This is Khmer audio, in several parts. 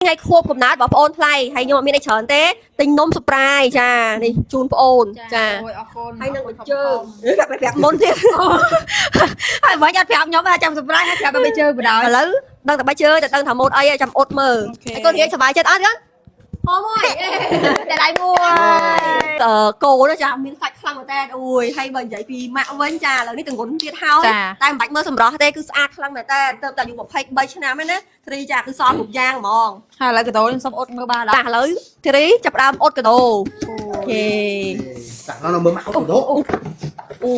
ថ្ងៃខួបកំណើតរបស់ប្អូនថ្លៃហើយខ្ញុំអត់មានអីច្រើនទេទិញនំ surprise ចានេះជូនប្អូនចា អូយអរគុណ ហើយនឹងបញ្ជើងប្រាប់ប្រាប់មុនទៀត ហើយមិនអត់ប្រាប់ខ្ញុំថាចាំ surprise ហើយប្រាប់តែជើងបណ្ដោយ ឥឡូវដឹងតែបាយជើងតែដឹងថាម៉ូតអីហើយចាំអត់មើលហើយកូនរៀងសប្បាយចិត្តអត់កូនហមអើយ តែដៃមួយ អឺគោនោះចាមានសាច់ខ្លាំងមែនតើអូយហើយបើនិយាយពីម៉ាក់វិញចាឥឡូវនេះទងន់ទៀតហើយតែមិនបាច់មើលសម្រស់ទេគឺស្អាតខ្លាំងមែនតើទៅតែអាយុ23ឆ្នាំហ្នឹងណាធីរីចាគឺសល់គ្រប់យ៉ាងហ្មង ហើយឥឡូវកដោខ្ញុំសុំអត់មើលបាន តាឥឡូវធីរីចាប់ផ្ដើមអត់កដោហេ តានៅមើលម៉ាក់អូដូ អូ អូ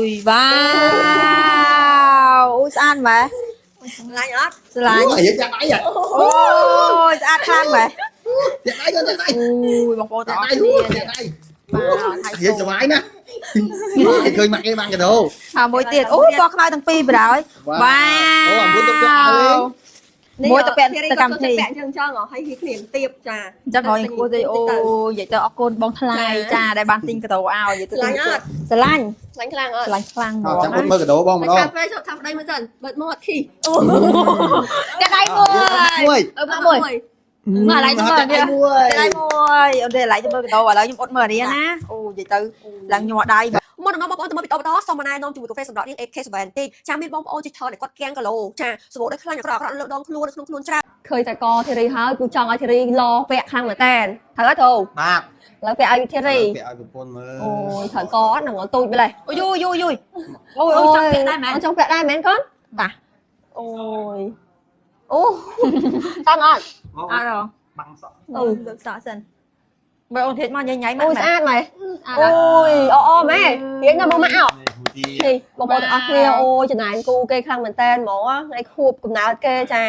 យវ៉ាវអូយស្អាតម៉ែ ឡាញ់អត់ ស្រឡាញ់ អូយចាក់ដៃចាក់ អូយស្អាតខ្លាំងម៉ែ ដៃចាក់ដៃ អូយបងប្អូនទាំង ចាក់ អស់គ្នា ដៃចាក់ដៃ បាទ និយាយសុបាយណាស់គេឃើញម៉ាក់គេបានកដោ ហើយមួយទៀតអូយពណ៌ខ្មៅទាំងពីរបណ្ដោយវ៉ាវ អូអាមួយទៅពាក់ឲ្យ មួយទៅពាក់ទៅកម្មវិធី ពាក់ចឹងចឹងហើយគេគ្នាទៀបចា អញ្ចឹងក្រោយគួរទេអូនិយាយទៅអរគុណបងថ្លៃចាដែលបានទិញកាដូឲ្យនិយាយទៅ ស្រឡាញ់អត់ ស្រឡាញ់ ស្រឡាញ់ខ្លាំងអត់ ស្រឡាញ់ខ្លាំងហ្មង ចាំមើលកដោបងម្ដង ខាងពេលចូលថាប្តីមើលសិនបើមកអត់ខីអូ តែដៃមួយ មួយ អឺមកមួយមកឡៃទៅមើលនេះ មួយ ដៃមួយអូនឡៃទៅមើលកាដូឥឡូវខ្ញុំអត់មើលអានេះណាអូនិយាយទៅឡើងញ័រដៃ មុនដំណងបងប្អូនទៅមើលវីដេអូបន្តសូមណែនាំជាមួយកាហ្វេសម្រាប់រៀង AK7 តិចចាមានបងប្អូនជាច្រើនដែលគាត់កៀងគីឡូចាសម្បូរដោយខ្លាញ់អាក្រក់អាក្រក់លើដងខ្លួនក្នុងខ្លួនច្រើនឃើញតែកធីរីហើយគឺចង់ឲ្យធីរីឡពាក់ខ្លាំងមែនតើត្រូវអត់ធូ បាទ ឥឡូវពាក់ឲ្យធីរី ពាក់ឲ្យប្រពន្ធមើល អូយត្រូវកហ្នឹងទូចម្លេះ អូយយយយអូយអូចង់ពាក់ដែរមែន ចង់ពាក់ដែរមែនកូនបាទអូយអូតាំងអត់ អត់ បាំងសក់ អឺ លើកសក់សិនបើអូនធិតមកញ៉ៃញ៉ៃមក អូយស្អាតម៉ែ អូ អូយអអម៉ែរៀងណាមកម៉ាក់អ នេះមួយទី នេះបងប្អូនទាំងអស់គ្នាអូយចំណាយគូគេខ្លាំងមែនតែនហ្មងថ្ងៃខួបកំណើតគេចា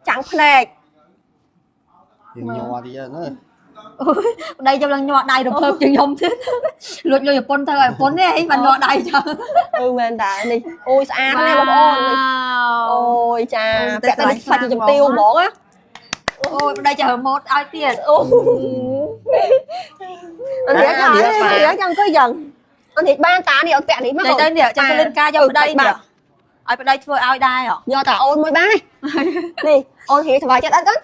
ចាំងភ្នែក ញ័រទៀតណា ប្តីខ្ញុំឡើងញ័រដៃរំភើបជាងខ្ញុំទៀតលួចលុយប្រពន្ធទៅឲ្យប្រពន្ធនេះអីបានញ័រដៃចឹង អឺមែនតានេះអូយស្អាតណាស់បងប្អូននេះអូយចាពាក់តែនេះខ្លាចជាជំទាវហ្មងណា អូយប្តីចេះម៉ូតឲ្យទៀត អូអត់រៀងរៀងចាំអង្គុយយ៉ាងអត់រៀងបានតានេះអត់ពាក់នេះមក ទៅទៅនេះចាំទៅលឿនការយកប្តីនេះឲ្យប្តីធ្វើឲ្យដែរហ៎ យកតាអូនមួយបាននេះអូនរៀងសុបាយចិត្តអត់កូន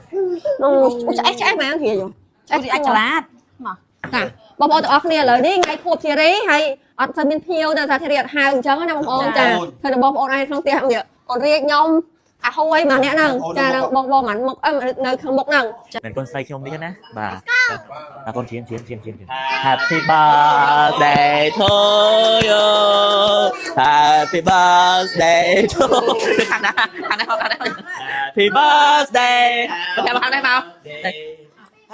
អូឆ្អេះឆ្អេះមែនរៀង ឆ្អេះអាចឆ្លាត តាបងប្អូនទាំងអស់គ្នាឥឡូវនេះថ្ងៃខួបធីរីហើយអត់សូវមានភ្ញៀវទេថាធីរីអត់ហៅអញ្ចឹងណាបងប្អូនចាធ្វើតែបងប្អូនឯងក្នុងផ្ទះនេះអូនរៀកខ្ញុំអាហួយមកអ្នកហ្នឹងចាបងបងមិនមុខនៅខាងមុខហ្នឹង មែនកូនស្រីខ្ញុំនេះណាបាទអាកូនជៀមជៀមជៀមជៀម Happy birthday to you Happy birthday to ខាងណាខាងណាខាងណា Happy birthday មកខាងនេះមក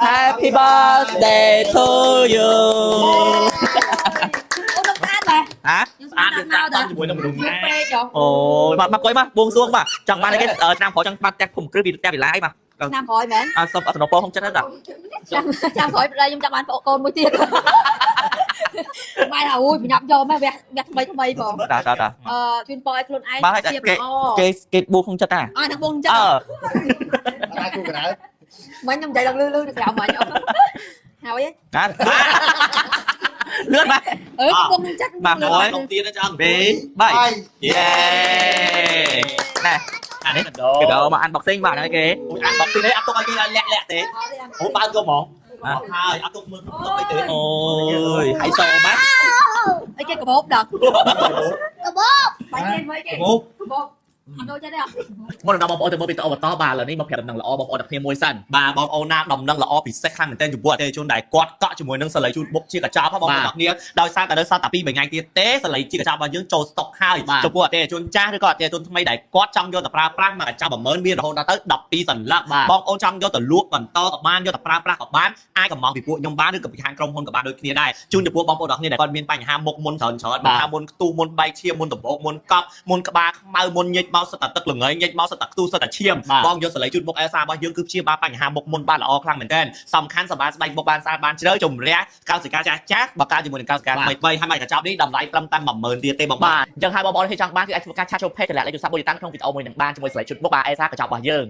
Happy birthday to you អូនស្អាតដែរ ហ៎ស្អាតទៀតតាមជាមួយនឹងមនុស្សណា ពេកហ៎ អូយមកមកអង្គុយមកបួងសួងបាទចង់បានអីគេឆ្នាំក្រោយចង់បានផ្ទះភូមិគ្រឹះពីផ្ទះវិឡាយបាទ ឆ្នាំក្រោយមែន អត់សុំអត់សំណពរក្នុងចិត្តទេតា ចាំក្រោយប្តីខ្ញុំចាំបានប្អូនកូនមួយទៀតម៉ែថាអូយប្រញាប់យកម៉ែវះវះថ្មីថ្មីបង តាតាតា អឺជូនពរឲ្យខ្លួនឯង បាទ ជាល្អ គេគេបួងក្នុងចិត្តតា អើនឹងបងចឹង អឺ ដៃគូកណ្ដាល មិញខ្ញុំនិយាយដល់លឺលឺនៅក្រៅមិញអត់ហើយ ណាលឿនបាទ អឺបងនឹងចិត្ត បាទមួយ ក្នុងទៀតណាចង់ 2 3យេណែ អានេះកដោ គេដល់មក unboxing បាទហ្នឹងគេ អូយអានបកទីនេះអត់ទុកឲ្យគេឲ្យលាក់លាក់ទេអូបើកក៏ហ្មងហើយអត់ទុកមើលទុកអីទេ អូយហៃសូបាទ អីគេកបោបដល់កបោបបាយគេបាយគេ អូ កបោបអត់ដូចទេ មុនដល់បងប្អូនទៅមើលវីដេអូបន្តបាទឥឡូវនេះមកប្រាប់ដំណឹងល្អបងប្អូនទាំងគ្នាមួយសិន បាទបងប្អូនណាដំណឹងល្អពិសេសខ្លាំងមែនទែនចំពោះអតិថិជនដែលគាត់កក់ជាមួយនឹងសលៃជូតបុកជាកញ្ចប់បងប្អូនទាំងគ្នាដោយសារតែនៅសល់តែ2 3ថ្ងៃទៀតទេសលៃជាកញ្ចប់របស់យើងចូលស្តុកហើយចំពោះអតិថិជនចាស់ឬក៏អតិថិជនថ្មីដែលគាត់ចង់យកទៅប្រើប្រាស់មកកញ្ចប់10000មានរហូតដល់ទៅ12សន្លឹកបងប្អូនចង់យកទៅលក់បន្តក៏បានយកទៅប្រើប្រាស់ក៏បានអាចកំងពីពួកខ្ញុំបានឬក៏ពីខាងក្រុមហ៊ុនក៏បានដូចគ្នាដែរជូនចំពោះបងប្អូនទាំងគ្នាដែលគាត់មានបញ្ហាមុខមុនច្រើនច្រើនបញ្ហាមុនខ្ទុះមុនបែកឈាមមុនដំបូកមុនកប់មុនក្បាលខ្មៅមុនញិចមកសិតតែទឹកល្ងើយញិចមកសិតតែខ្ទុះសិតតែឈាម បងយកសលៃជូតមុខអែសារបស់យើងគឺព្យាបាលបញ្ហាមុខមុនបានល្អខ្លាំងមែនទែនសំខាន់សម្រាប់ស្បែកមុខបានស្អាតបានជ្រៅជំរះកោសិកាចាស់ចាស់បើកើតជាមួយនឹងកោសិកាថ្មីថ្មីហើយមកកញ្ចប់នេះតម្លៃត្រឹមតែ10000ទៀតទេបង បាទអញ្ចឹងហើយបងប្អូនที่ចង់បានគឺអាចធ្វើការឆាតចូល page តម្លាក់លេខទូរស័ព្ទមួយតាំងក្នុងវីដេអូមួយនឹងបានជាមួយសលៃជូតមុខបាទអេសាកញ្ចប់របស់យើង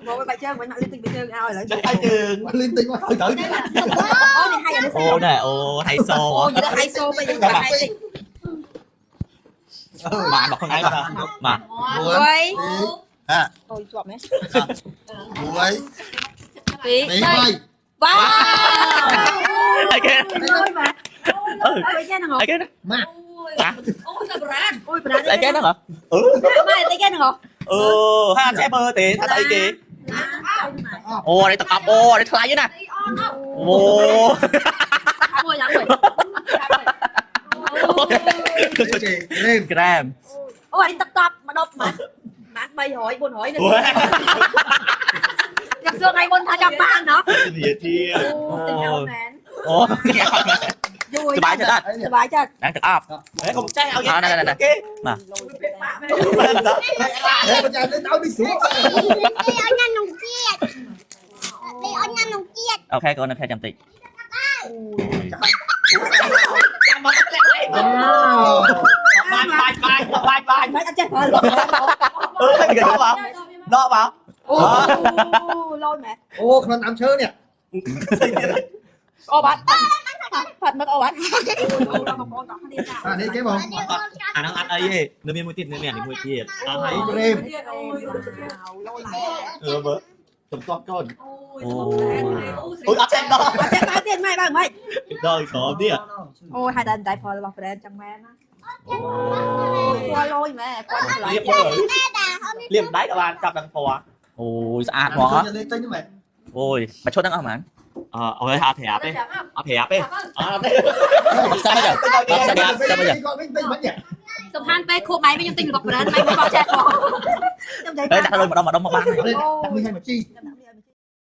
មកបាយជើងវិញមកលីទិញបាយជើងឲ្យឥឡូវ ហើយជើង លីនទិញមកហើយត្រូវ អូនេះឲ្យអានេះ អូណែអូហៃសូ អូនិយាយហៃសូពេកយើងហៃតិច បាទមកខ្លួនឯងបាទបាទ មួយ ហា អូយជាប់មែន មួយ ពីរ ពីរបី វ៉ា អីគេ អូយបាទអូយចេះហ្នឹងហ៎ អីគេណា ម៉ាក់ អូយតែប្រានអូយប្រាន អីគេហ្នឹងហ៎ ម៉ែអីគេហ្នឹងហ៎ អឺហាចេះមើលទេថាស្អីគេអូនេះទឹកអប់អូនេះថ្លៃណាអូ មួយយ៉ាងមួយ គេលេម ក្រែម អូអានេះទឹកតប់មកដប់ម៉ាត់ម៉ាត់300 400នេះខ្ញុំសួរថ្ងៃមុនថាចាំបានណោះ និយាយទី អូទិញឲ្យមែន អូ យូរ សบายចិត្តអត់ សบายចិត្ត ហ្នឹងទឹកអប់ ហេកុំចេះឲ្យ អត់ណែ គេ បាទ ហេបើចាលេងឲ្យនេះស្រួល អូខេកូនអូខេចាំតិច ចាំមកធ្លាក់លេបាយបាយបាយបាយបាយ មិនអត់ចេះប្រើ អឺគេដកមកដកមក អូលយមែន អូខ្លួនដើមឈើនេះ អូបាទផាត់មកអូបាទអូដល់បងប្អូនដល់គ្នាចា អានេះគេបង អាហ្នឹងអត់អីទេនៅមានមួយទៀតនៅមានអានេះមួយទៀតអត់ហើយ ក្រេម អូយលយ អឺមើលទំទាប់កូន អូ អូយអត់ចេះដក អត់ចេះបើទៀតម៉ែបើម៉េច ដកក្រោមនេះ អូយហើយតែតែផលរបស់ brand ចឹងមែនណាអូយលយមែនគាត់ឆ្លៃ លៀបមើលលៀបដៃក៏បានចាប់ដល់ពណ៌ អូយស្អាតហ្មង លេងទិញហ្នឹងមែន អូយមកឈុតហ្នឹងអស់ហ្មង អឺអើយអត់ប្រាប់ទេអត់ប្រាប់ទេអត់ទេ សាប់មកចា គាត់វិញទិញមិន សំខាន់ពេលខួបម៉ែវិញខ្ញុំទិញរបស់ brand ម៉ែមកចេះផងខ្ញុំនិយាយ ហេដាក់លុយម្ដងម្ដងមកបាន នេះដាក់មួយឲ្យមកជី